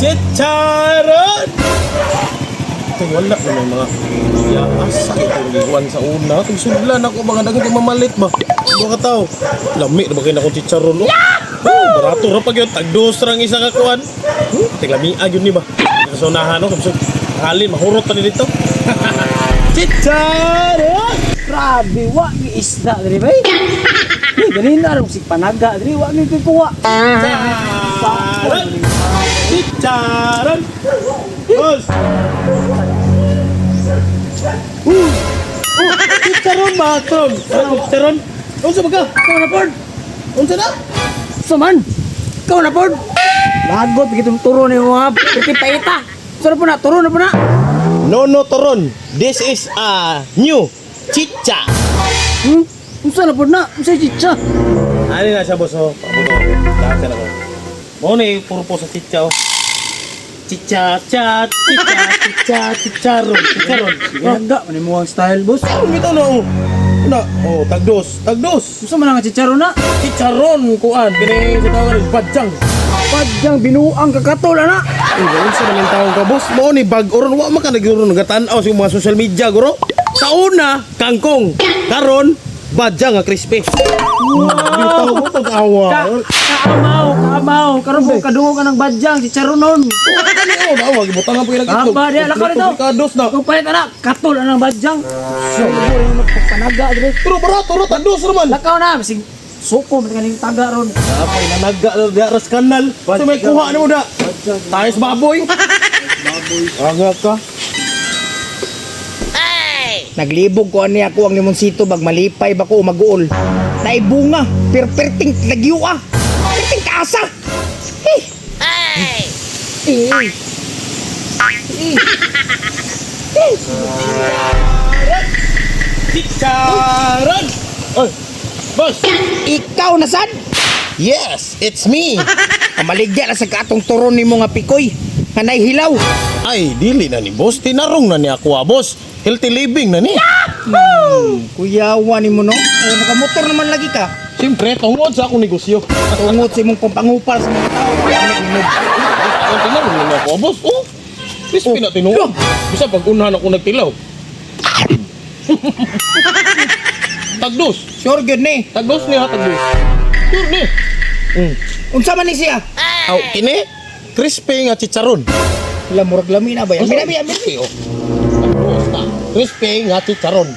Chicharon! Ito, wala na may mga ya, asa itong giguan sa una. Kung sudlan ako, mga dagang kay mamalit ba? Ano ka tao? Lami na ba kayo na akong chicharon? Oh, oh barato ra pag yun. Tagdos ra ang isa ka kuan. Tiglamiag yun ni ba? Kasunahan, no? Kamsug, halin, mahurot na dito. Chicharon! Grabe, wa ni isda diri bay. Uy, ganina ra sig panaga diri, wa mi kuha. Chicharon! Chicharon! Boss! Oh, chicharon ba, Tron? Chicharon? Unsa ba ka? Ikaw na pod. Unsa na? Saman. Ikaw na pod. Lagot gitong turo ni mga piti paita. Saan po na? Turo na po na. No, no, Toron. This is a new chicha. Hmm? Unsa na pod na? Unsa chicha? Ano na siya, boss? Oh, pabuto. Lahat siya na ko. Mo na yung purpose sa chicha, oh. Chicha, cha, chicha, chicha, chicharon, chicharon. Ginaga man mo ang style, boss. Oh, bitaw na, oh. Na, oh, tagdos, tagdos. Unsa man ang chicharon na? Chicharon, kuan. Kini sa tawag ni badyang. Padyang binuang kakatol ana. Uy, unsa man ang tawag ka, boss? Mo ni bag oron wa man ka nagyuro nagatan-aw sa mga social media, guro. Sa una, kangkong. Karon, badyang nga crispy. Wow! Bitaw mo pag-awa. Ka kaamaw, kaamaw. Karon po kadungog ka ng badyang chicharon nun. Ano oh, bawag ibutang ang pagilak itlog. Aba, di, alakaw nito. Kados na. Kung palit ana, katol anang badyang. Siguro yung panaga diri. Pero barato ro tagdos ra man. Lakaw na, bisig suko man kaning taga ron. Apay nanaga na diya ras kanal. Sa may kuha na mo da. Tayo sa baboy. Baboy. Aga ka. Naglibog ko ani ako ang limonsito bag malipay ba ko maguol. Naibunga, perperting lagyo ah. Perting kaasa. Eh, Eh. Eh. Chicharon. Oy. Boss. Ikaw na sad? Yes, it's me. Pamaligya na sa katong turon nimo nga pikoy. Nga nahihilaw. Ay, dili na ni boss. Tinarong na ni ako, ah, boss. Healthy living na ni. Kuyawa nimo no. O nakamotor naman lagi ka. Siyempre, tungod sa akong negosyo. Tungod sa imong pampangupal sa mga tao. Ano Ang tinarong na ni ako, ah, boss. Oh. Crispy na tinuod. Bisa pag unahan ako nagtilaw. Tagdos. Sure gyud ni. Tagdos niya, tagdos. Sure ni. Mm. Unsa man ni siya? Aw, kini crispy nga chicharon. Wala murag lami na ba yan? Binabi, binabi. Oh. Tagdos na. Crispy nga chicharon.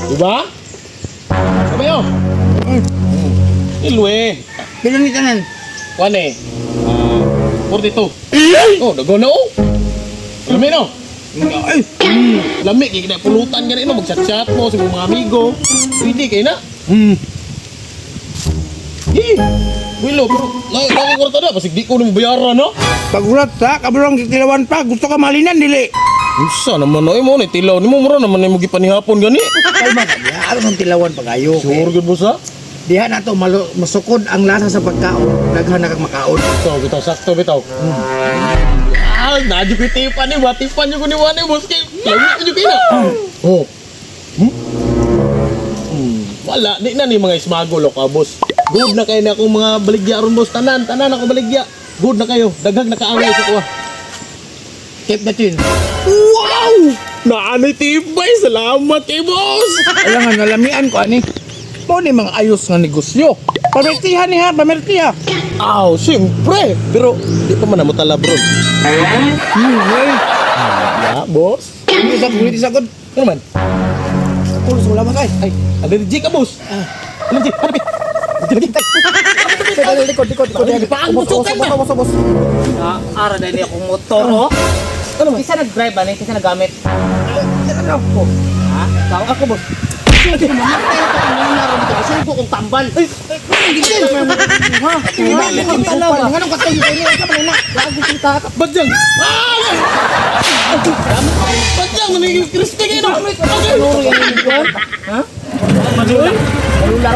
Diba? Sabi yo. Mm. Ilwe. Pila ni tanan? Kwan eh. Ah, 42. Oh, dago na oh. Lami no. Ay, Lami kay kina pulutan gani no magchat-chat mo sa imong mga amigo. Pwede kay na. Eh, Wilo, pero lagi ko na basig di ko na mabayaran no. Pagulat ta, kabrong tilawan pa. Gusto ka malinan dili. Unsa naman oy mo ni tilaw nimo mura naman nimo gipanihapon gani. Kalma ka diha. Aron ang tilawan pagayo. Sure gud boss ha. Diha na to masukod ang lasa sa pagkaon. Daghan na kag makaon. Bitaw, bitaw sakto bitaw. Ah, nadyo ko tipan ni, batipan yo ko ni Wani boss kay. Lami ko kay na. Oh. Hmm? Wala, di na ni mga ismagol ka boss. Good na kayo na akong mga baligya ron boss. Tanan, tanan ako baligya. Good na kayo. Daghag nakaangay sa kuha. Keep the chin. Wow! Naanay tibay. Salamat kay boss. Alam nga nalamian ko ani. Mao ni mga ayos nga negosyo. Pamertiha ni ha, pamertiha. Aw, siyempre. Pero di pa man na mo talabron. Eh. Ya, boss. Hindi sa kulit sa gud. Ano man? Kulo sa lawas ay. Ay, allergy ka, boss. Ah, allergy. Ano ba? Allergy lagi. Likod, likod, likod. Paang busukan na. Boss, boss. Ah, ara na ni akong motor, oh. Ano man? Kisa nag-drive ba ni? Kisa naggamit? Ano ko? Ha? Ikaw? Ako, boss. Sige, mamatay ako kung nangyari dito. Sugo kong tambal. Ay, ha? Nganong katay ni ka man na. Badyang! Ah! Badyang! Nanigil crispy kayo no? Ha? Malula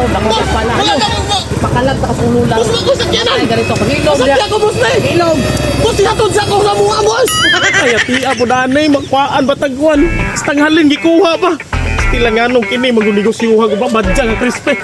ron, ako sa pala. Wala ka ba? Pakalag ta sa ulula. Boss, wag ko sakyanan! Ay, ganito. Hilom Sakya ko, boss na eh! Hilom! Boss, ihatod sa ako sa mukha, boss! Ay, ati, po danay, magkuhaan, batagwan. Tanghalin, gikuha pa. Tila nga nung kini, magunegosyoha ko ba? Badyang ang crispy.